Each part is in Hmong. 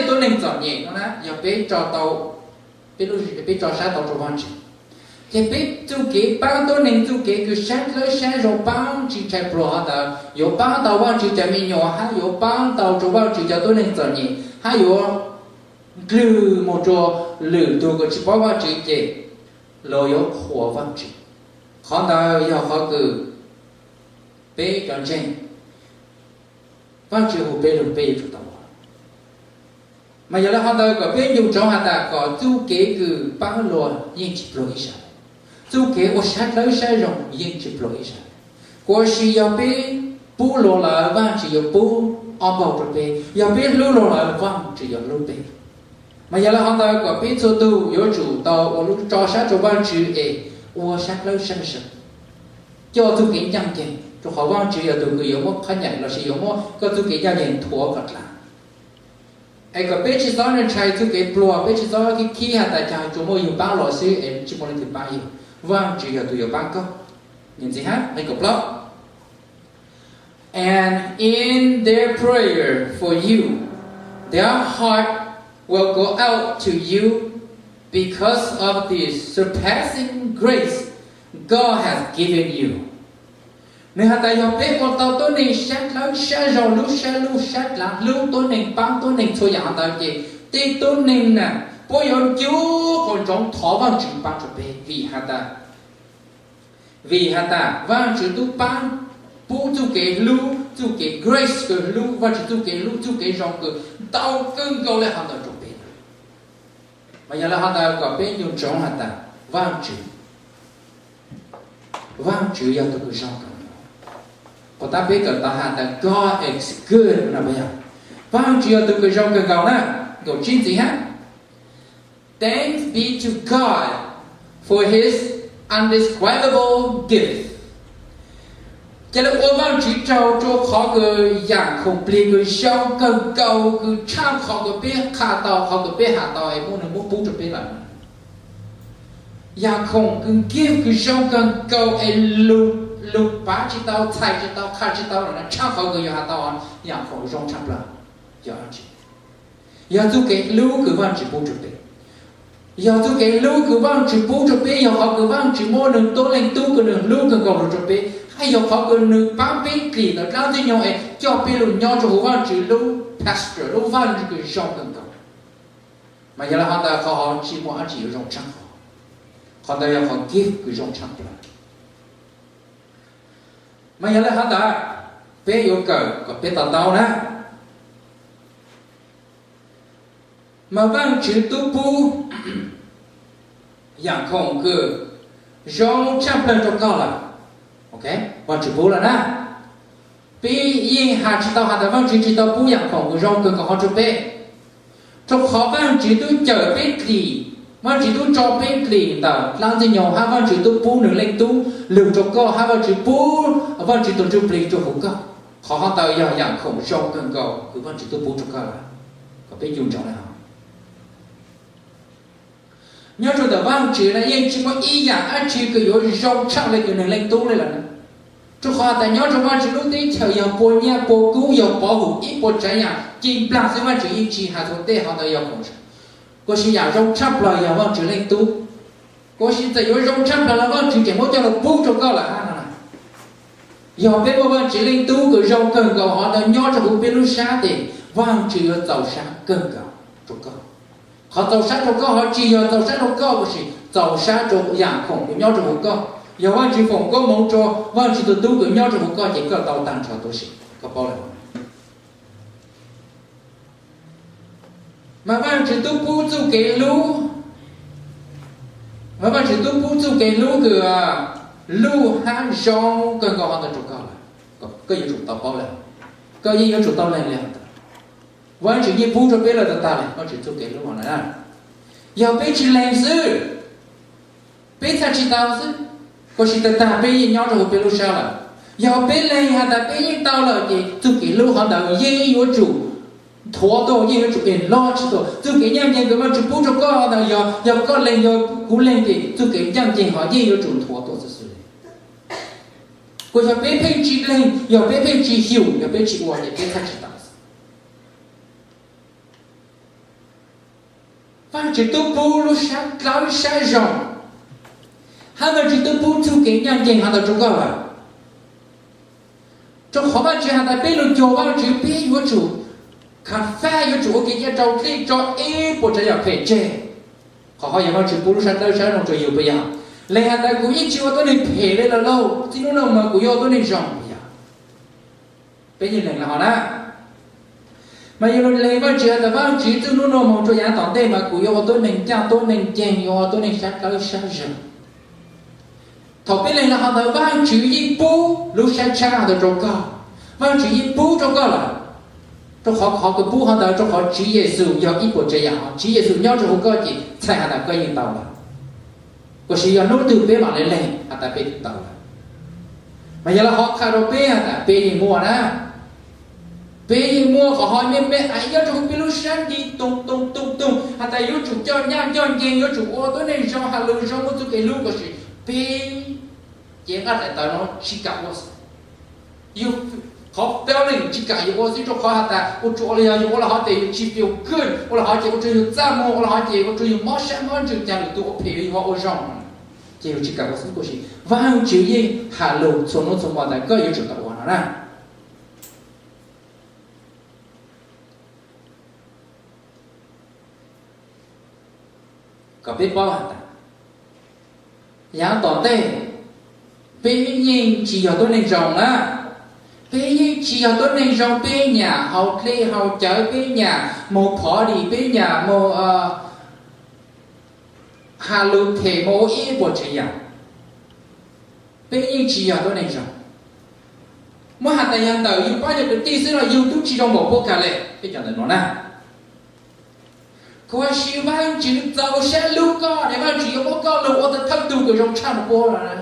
tuab neeg txom nyem no na, yog peb tso tau, peb tso sab tau rau Vajtswv, ces peb txuj kev paab tuab neeg, txuj kev kws sab dlawb sab zoo paab tsi ntshai pluag hov ntawd yuav paab tau Vajtswv cov me nyuam, hab yuav paab tau rau Vajtswv cov tuab neeg txom nyem, hab yuav nklwg moog rua lwm tug kws tsi paub Vajtswv ces luas yuav qhuas Vajtswv. Qhov ntawd yog qhov kws peb cov ntseeg, Vajtswv hu peb lug peb yuav tsum tau ua. Mas yog le hov ntawd kom peb ncu ntsoov has tas kom txuj kev kws paab luas yeej tsi pluag ib zaug, txuj kev ua sab dlawb sab zoo yeej tsi pluag ib zaug. Kuas sis yog peb pub luas lawm Vajtswv yuav pub ob npaug rau peb, yog peb hlub luas lawm Vajtswv yuav hlub peb. Mas yog le hov ntawd kom peb txhua tug yuav tsum tau ua lub tso sab rau Vajtswv es ua sab dlawb sab zoo, coj txuj kev ncaj nceeg, rau qhov Vajtswv yog tug kws yuav muab qhab nyaim lossis yuav muab koj txuj kev ncaj nceeg nthuav kom dlaag. Es kom peb tsi xob ntshai txuj kev pluag, peb tsi xob khib khib has tas cas tsuas muaj yug paab los xwb es tsi muaj leej twg paab yug. Vajtswv yog tug yuav paab koj. Ntxiv hab nqe kaum plaub: And in their prayer for you, their heart will go out to you because of the surpassing grace God has given you. Nwg has tas yog peb ua tau tuab neeg sab dlawb sab zoo, lub sab lub sab dlaav, hlub tuab neeg, paab tuab neeg txhua yaam hov ntawd ces tej tuab neeg na puab yuav ncu quas ntsoov thov Vajtswv paab rua peb vim has tas, vim has tas Vajtswv tub paab, pub txuj kev hlub, txuj kev grace kws hlub, Vajtswv txuj kev hlub, txuj kev zoo kws ntau kawg nkaus le hov ntawd rua peb. Mas yog le hov ntawd kom peb ncu ntsoov has tas Vajtswv, Vajtswv yog tug kws zoo kawg nkaus. Puas tab peb kawm tau has tas God is good no puas yog? Vajtswv yog tug kws zoo kawg nkaus na. Nkaum tsib ntxiv hab: Thanks be to God for his undescribable gift. Ca le ua Vajtswv tsaug rua qhov kws yaam khoom plig kws zoo kawg nkaus kws tshaj qhov kws peb qha tau, qhov kws peb has tau es muaj nwg muab pub rua peb lawm. Yaam khoom kws gift kws zoo kawg nkaus es lug pav tsi tau, txhais tsi tau, qha tsi tau lawm na, tshaj qhov kws yog has tau yaam khoom zoo tshaj plawg yog dlaab tsi? Yog txuj kev hlub kws Vajtswv pub rua peb. Yog txuj kev hlub kws Vajtswv pub rua peb, yog qhov kws Vajtswv muab nwg tuab leeg tub kws nwg hlub kawg nkaus lug rua peb, hab yog qhov kws nwg paab peb dlim ntawm dlaab ntxwg nyoog es coj peb lug nyob rua huv Vajtswv lub pasture, lub vaj kws zoo kawg nkaus. Mas yog le hov ntawd qhov hov tsi muaj dlaab tsi yuav zoo tshaj qhov, qhov ntawd yog qhov gift kws zoo tshaj plawg. Mas yog le hov ntawd peb yuav kawm kom peb to taub na. Mas Vajtswv tub pub yaam khoom kws zoo tshaj plawg rua koj lawm. Vajtswv pub lawm na. Peb yeej has tsi tau has tas Vajtswv tsi tau pub yaam khoom kws zoo kawg nkaus hov rua peb, rua qhov Vajtswv tub cawm peb dlim, Vajtswv tub tso peb dlim ntawm dlaab ntxwg nyoog hab Vajtswv tub pub nwg leej tub lug rua koj hab Vajtswv pub Vajtswv tug Ntsuj Plig rua huv koj. Qhov hov ntawd yog yaam khoom zoo kawg nkaus kws Vajtswv tub pub rua koj lawm, kom peb ncu ntsoov le hov. Nyob rua ntawm Vajtswv na yeej tsi muaj ib yaam dlaab tsi kws yuav zoo tshaj le kws nwg leej tub le lawm na. Rua qhov tas nyob rua Vajtswv lub teb chaws yog pua nyaj pua kub, yog pov hum ib puas tsav yaam ci nplaag xwb, Vajtswv yeej tsi has txug tej hov ntawd yog khoom zoo. Kuas sis yaam zoo tshaj plawg yog Vajtswv leej tub. Kuas sis txawm yuav zoo tshaj plawg los Vajtswv tseem muab coj lug pub rua koj lawm hab no. Yog peb muaj Vajtswv leej tub kws zoo kawg nkaus hov ntawd nyob rua huv peb lub sab tes, Vajtswv yuav txaus sab kawg nkaus rua koj. Qhov txaus sab rua koj hov tsi yog txaus sab rua koj, kuas sis txaus sab rua yaam khoom kws nyob rua huv koj. Yog Vajtswv foom koob moov rua Vajtswv tug tub kws nyob rua huv koj ces koj tau taag nrho tuab si, koj paub le. Mas Vajtswv tub pub txuj kev hlub, mas Vajtswv tub pub txuj kev hlub kws luj hab zoo kawg nkaus hov ntawd rua koj lawm, koj yuav tsum tau paub le, koj yeej yuav tsum tau lees le hov ntawd. Vajtswv yeej pub rua peb lawm tag tag le, Vajtswv txuj kev hlub hov na. Yog peb tsi lees xwb, peb txhaj tsi tau xwb, kuas sis tag tag peb yeej nyob rua huv peb lub sab lawm. Yog peb lees has tas peb yeej tau lawm ces txuj kev hlub hov ntawd yeej yuav tsum nthuav tuaj, yeej yuav tsum enlarge tuaj. Txuj kev ncaj ncees kws Vajtswv pub rua koj hov ntawd yog, yog koj lees, yog kuv lees ces txuj kev ncaj ncees hov yeej yuav tsum nthuav tuaj xwb xwb. Kuas yog peb pheej tsi lees, yog peb pheej tsi xyum, yog peb tsi ua ces peb txhaj tsi tau. Vaajtswv tub pub lub sab dlawb sab zoo, hab Vaajtswv tub pub txuj kev ncaaj nceeg hov ntawd rua koj lawm. Rua qhov Vaajtswv has tas peb lug cuag Vaajtswv peb yuav tsum kham faj, yuav tsum ua kev cai raus dlej tso ib puas tsav yam phem tseg. Qhov hov yog Vaajtswv pub lub sab dlawb sab zoo rua yug puas yog? Leej has tas kuv yeej tsi ua tuab neeg phem le lawm lauj, txij nub nuav mas kuv yuav ua tuab neeg zoo puas yog? Peb yeej lees le hov na. Mas yog lees Vaajtswv has tas Vaajtswv txij nub nuav moog rua yaav tom ntej mas kuv yuav ua tuab neeg ncaaj tuab neeg nceeg, yuav ua tuab neeg sab dlawb sab zoo. Thaum peb lees le hov ntawd Vaajtswv yeej pub lub sab tshaab hov ntawd rua koj. Vaajtswv yeej pub rua koj lawm. Rua qhov, qhov kws pub hov ntawd rua qhov Tswv Yexus yog ib puas tsav yam, Tswv Yexus nyob rua huv koj ces txhais has tas koj yeej tau lawm. Kuas tsi yog nub twg peb maam le lees has tas peb twb tau lawm. Mas yog le hov qha rua peb has tas peb yeej muaj na. Peb yeej muaj qhov hov me me aiv nyob rua huv peb lub sab nti toog toog toog toog has tas yuav tsum coj ncaaj coj nceeg, yuav tsum ua tuab neeg zoo, has lug zoo, muaj txuj kev hlub, kuas tsi peb ces nqaj daim tawv no tsi kam ua. Yug qhov feeling tsi kam yug ua xwb, rua qhov has tas ua rua ua le yog yug ua le hov ces yug tsi feel good, ua le hov ces ua rua yug txaj muag, ua le hov ces ua rua yug mob sab mob ntsws, caag lwm tug ua phem yug ho ua zoo, ces yug tsi kam ua xwb. Kuas tsi Vaajtswv yeej has lug txhua nub txhua mo tas koj yuav tsum tau ua no na. Kom peb paub has tas yaav tom ntej peb yeej tsi yog tuab neeg zoo na. Peb yeej tsi yog tuab neeg zoo, peb nyam haus dlej haus cawv, peb nyam moog party, peb nyam moog has lug phem, moog ua ib puas tsav yam. Peb yeej tsi yog tuab neeg zoo. Muab has tas yog ntawm yug pab yug kwv tij xwb los yug tub tsi zoo npaum puab kag le, peb cov ntawm nuav na. Kuas tsi Vaajtswv txaus sab hlub koj es Vaajtswv yuav muab koj lug ua tau thawj tug kws zoo tshaj nrho puab lawm na.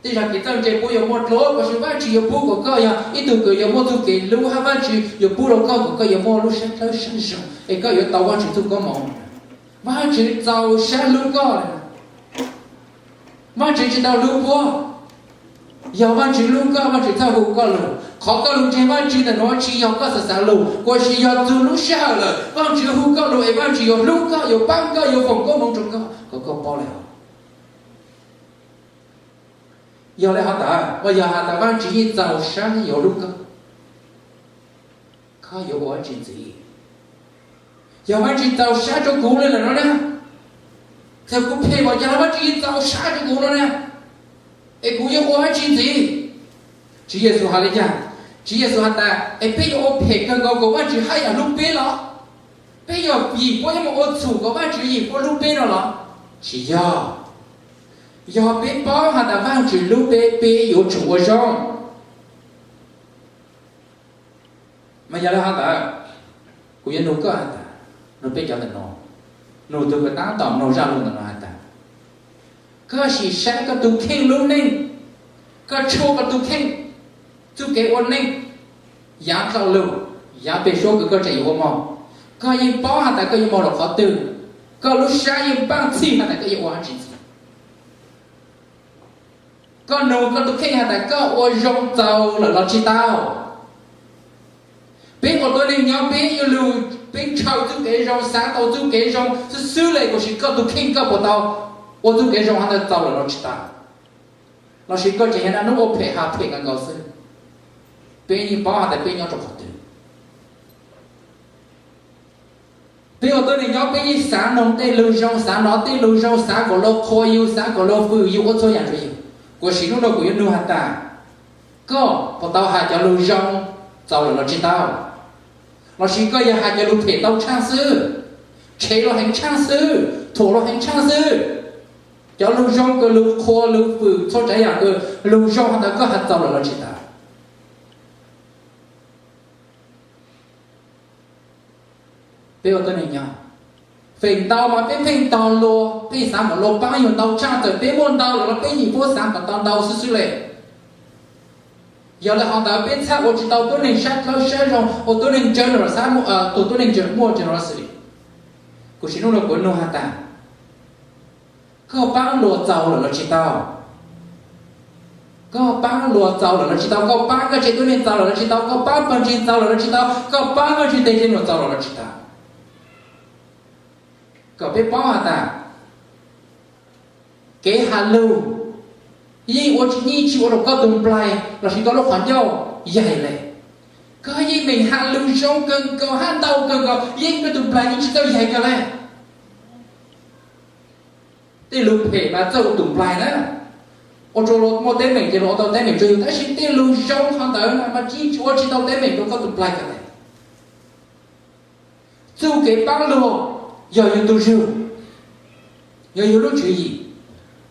Tej zag kev txawj ntse puab yuav muaj dlua, kuas tsi Vaajtswv yuav pub kuas koj yog ib tug kws yuav muaj txuj kev hlub, hab Vaajtswv yuav pub rua koj kuas koj yuav muaj lub sab dlawb sab zoo es koj yuav tau Vaajtswv txuj koob moov. Vaajtswv txaus sab hlub koj. Vaajtswv tsi tau hlub puab. Yog Vaajtswv hlub koj, Vaajtswv txhaj hu koj lug. Qhov koj lug ntseeg Vaajtswv ntawm nuav tsi yog koj xav xav lug, kuas tsi yog txug lub sij hawm lawm Vaajtswv hu koj lug es Vaajtswv yuav hlub koj, yuav paab koj, yuav foom koob moov rua koj, kom koj paub le hov. Yog le hov tas, uas yog has tas Vaajtswv yeej txaus sab yuav hlub koj, koj yuav ua dlaab tsi ntxiv? Yog Vaajtswv txaus sab rua kuv le lawm no na, txawm kuv phem npaum caag los Vaajtswv yeej txaus sab rua kuv no na, es kuv yuav ua dlaab tsi ntxiv? Tswv Yexus has le caag? Tswv Yexus has tas es peb yuav ua phem kawg nkaus kom Vaajtswv haj yam hlub peb los? Peb yog yim puab yuav moog ua txhum kom Vaajtswv yim puab hlub peb no los? Tsi yog. Yog peb paub has tas Vaajtswv hlub peb, peb yuav tsum ua zoo. Mas yog le hov tas, kuv yuav nug koj has tas, nug peb cov ntawm no, nug tug kws taab tom mloog zaj lug ntawm no has tas, koj sim saib koj tug kheej lub neej, koj tshuaj koj tug kheej txuj kev ua neej, yaav dlhau lug, yaav peg suab kws koj tseem yuav ua moog, koj yeej paub has tas koj yuav moog rua qhov twg, koj lub sab yeej paab txhij has tas koj yuav ua dlaab tsi ntxiv. Koj nug koj tug kheej has tas koj ua zoo txaus lawm los tsi tau? Peb ua tuab neeg nyob peb yuav lug, peb ntshaw txuj kev zoo, xaav tau txuj kev zoo xwb xwb le, kuas tsi koj tug kheej koj puas tau ua txuj kev zoo hov ntawd txaus lawm los tsi tau? Lossis koj tseem yog naj nub ua phem has phem kawg nkaus xwb? Peb yeej paub has tas peb nyob rua qhov twg. Peb ua tuab neeg nyob peb yeej xaav noog tej lug zoo, xaav nov tej lug zoo, xaav kom luag qhuas yug, xaav kom luag fwm yug, ua txhua yaam rua yug. Kuas sim nub nuav kuv yuav nug has tas, koj puas tau has cov lug zoo txaus lawm los tsi tau? Lossis koj yog has cov lug phem tau tshaaj xwb, tshev luag heev tshaaj xwb, thuam luag heev tshaaj xwb? Cov lug zoo kws lug qhuas lug fwm txhua tsav yaam kws lug zoo hov ntawd koj has txaus lawm los tsi tau? Peb ua tuab neeg nyob, feem ntau mas peb pheej tog luag, pheej xaav kom luag paab yug ntau tshaaj, txawm peb muaj ntau lawm los peb yeej puab xaav kom tau ntau xwb xwb le. Yog le hov ntawd peb txhaj ua tsi tau tuab neeg sab dlawb sab zoo, ua tuab neeg generous, tug tuab neeg muaj generosity. Kuv sim nub nuav kuv nug has tas, koj paab luag txaus lawm los tsi tau? Koj paab luag txaus lawm los tsi tau? Koj paab koj tsev tuab neeg txaus lawm los tsi tau? Koj paab pawg ntseeg txaus lawm los tsi tau? Koj paab Vaajtswv teg zej nuav txaus lawm los tsi tau? Kom peb paub has tas kev has lug yeej ua tsis, yeej tsis ua rau koj tus nplaig lossis koj lub qhov ncauj yaig le. Koj yeej meem has lug zoo kawg nkaus, hab ntau kawg nkaus, yeej koj tus nplaig yeej tsis txawj yaig koj le. Tej lug phem mas txawj ua tus nplaig na, ua rau luag muaj teeb meem ces luag ua tau teeb meem rau yus, tab sis tej lug zoo qhov ntawd mas yeej ua tsis tau teeb meem rau koj tus nplaig koj le. Txuj kev paab lug yog yug tug zug, yog yug lub tswv yim.